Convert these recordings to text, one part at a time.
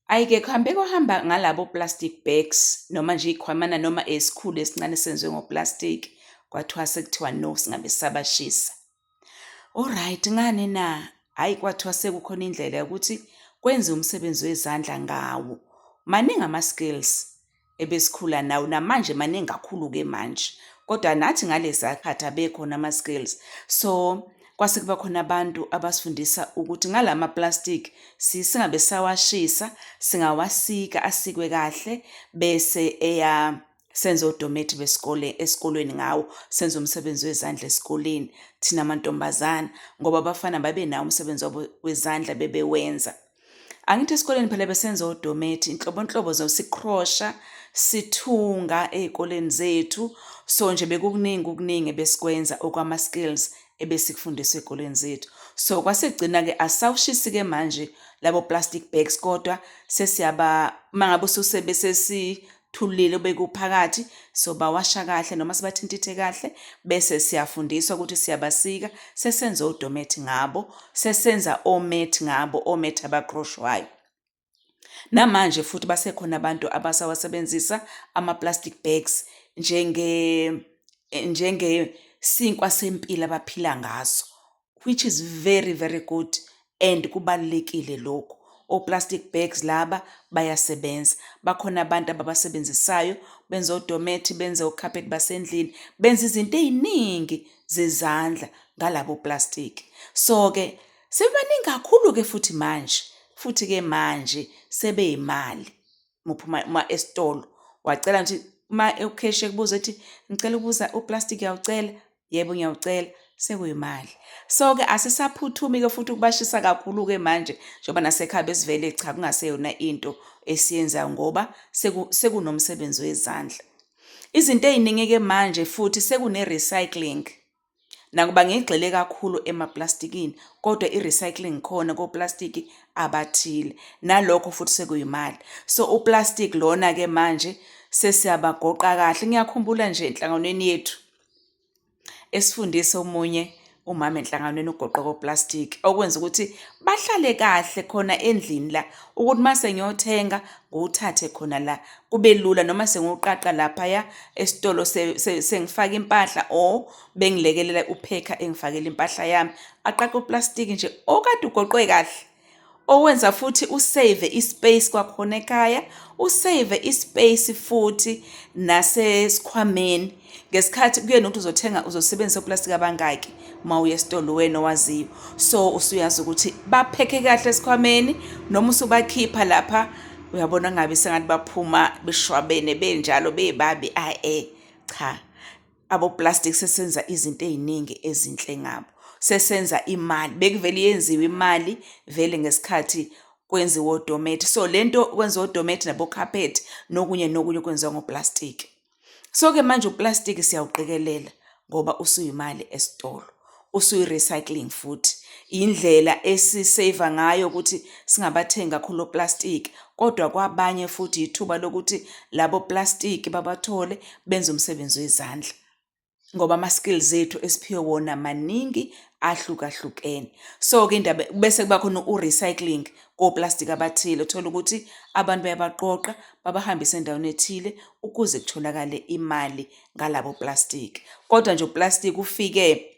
Hhayi-ke kuhambe kwahamba ngalabo plastic bags noma nje iy'khwamana noma esikhulu esincane esenziwe ngoplastiki, kwathiwa sekuthiwa no, singabe sisabashisa. Alright, ngani na? Hhayi, kwathiwa sekukhona indlela yokuthi kwenziwe umsebenzi wezandla ngawo. Maningi ama-skills ebesikhula nawo, namanje maningi kakhulu-ke manje, kodwa nathi ngaleza khathi abekhona ama-skills. So, kwase kuba khona abantu abasifundisa ukuthi ngalama plastic singabe sisawashisa, singawasika asikwe kahle bese eya senze odomethi besikole esikolweni ngawo, senze umsebenzi wezandla esikoleni thina mantombazana ngoba abafana babenawo umsebenzi wabo wezandla bebewenza. Angithi esikoleni phela besenza odomethi inhlobonhlobo sikhrosha, sithunga ey'koleni zethu. So nje bekukuningi kukuningi ebesikwenza okwama-skills ebesikufundiswa ey'koleni zethu. So kwasekugcina-ke asisawushisi-ke manje labo plastic bags kodwa sesiyaba uma ngabe ususebe sesithulile obekuphakathi sobawasha kahle noma sibathintithe kahle bese siyafundiswa ukuthi siyabasika sesenza odomethi ngabo, sesenza omethi ngabo, omethi abakroshwayo. Namanje futhi basekhona abantu abasawasebenzisa ama-plastic bags njenge njengesinkwa sempilo abaphila ngaso, which is very very good and kubalulekile lokhu. O-plastic bags laba bayasebenza, bakhona abantu ababasebenzisayo benze odomethi, benze okhaphethi basendlini, benze izinto ey'ningi zezandla ngalabo plastic. So-ke sebebaningi kakhulu-ke futhi manje, futhi-ke manje sebeyimali. Muphuma uma esitolo wacela nje uma ukheshiya ekubuza ethi ngicela ukubuza uplastic uyawucela? Yebo ngiyawucela, sekuyimali. So-ke asisaphuthumi-ke futhi ukubashisa kakhulu-ke manje njengoba nasekhaya besivele cha kungaseyona into esiyenzayo ngoba sekunomsebenzi wezandla. Izinto ey'ningi-ke manje futhi sekune-recycling. Nakuba ngigxile kakhulu emaplastikini kodwa i-recycling khona koplastiki abathile, nalokho futhi sekuyimali. So uplastic lona-ke manje sesiyabagoqa kahle. Ngiyakhumbula nje enhlanganweni yethu esifundisa omunye umama enhlanganweni ukugoqwa koplastiki okwenza ukuthi bahlale kahle khona endlini la ukuthi mase ngiyothenga ngiwuthathe khona la kube lula noma sengiwuqaqa laphaya esitolo sengifaka impahla or bengilekelela uphekha engifakela impahla yami aqaqe uplastiki nje okade ugoqwe kahle owenza futhi usave ispace kwakhona ekhaya usave ispace futhi nasesikhwameni ngesikhathi kuyena ukuthi uzothenga uzosebenzisa oplastiki abangaki uma uya esitolo wena owaziyo. So usuyazi ukuthi baphekhe kahle esikhwameni noma usubakhipha lapha uyabona ngabe sengathi baphuma beshwabene benjalo bebabi ae cha aboplastic sesenza izinto ey'ningi ezinhle ngabo sesenza imali bekuvele yenziwe imali vele ngesikhathi kwenziwa odomethi so lento kwenziwa odomethi nabokhaphethi nokunye nokunye kwenziwa ngoplastiki. So-ke manje uplastiki siyawuqikelela ngoba usuyimali esitolo, usuyi-recycling futhi. Indlela esi-save-a ngayo ukuthi singabathengi kakhulu oplastiki, kodwa kwabanye futhi ithuba lokuthi labo plastiki babathole benze umsebenzi wezandla. Ngoba ama-skills ethu esiphiwe wona maningi ahlukahlukene. So-ke indaba bese kuba khona u-recycling koplastiki abathile, uthole ukuthi abantu bayabaqoqa babahambise endaweni ethile ukuze kutholakale imali ngalabo plastiki. Kodwa nje uplastiki ufike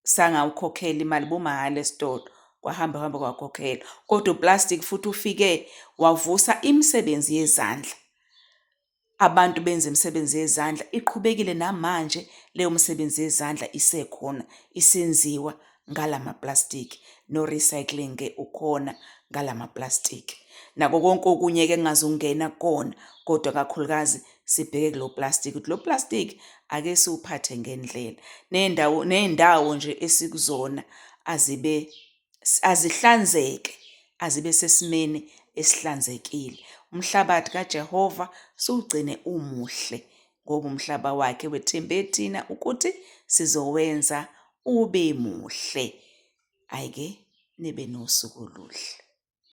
sangawukhokhela imali bumahhala esitolo, kwahamba kuhamba kwakhokhelwa. Kodwa uplastiki futhi ufike wavusa imisebenzi yezandla. Abantu benza imisebenzi yezandla iqhubekile namanje leyo misebenzi yezandla isekhona isenziwa ngalama plastiki no-recycling-ke ukhona ngalama plastiki. Nako konke okunye-ke engingazungena kukona kodwa kakhulukazi sibheke kulo plastiki ukuthi lo plastiki ake siwuphathe ngendlela. Ney'ndawo ney'ndawo nje esikuzona azibe azihlanzeke, azibe sesimeni esihlanzekile. Umhlabathi kaJehova siwugcine umuhle ngoba umhlaba wakhe wethembe thina ukuthi sizowenza ube muhle. Hhayi-ke nibe nosuku oluhle.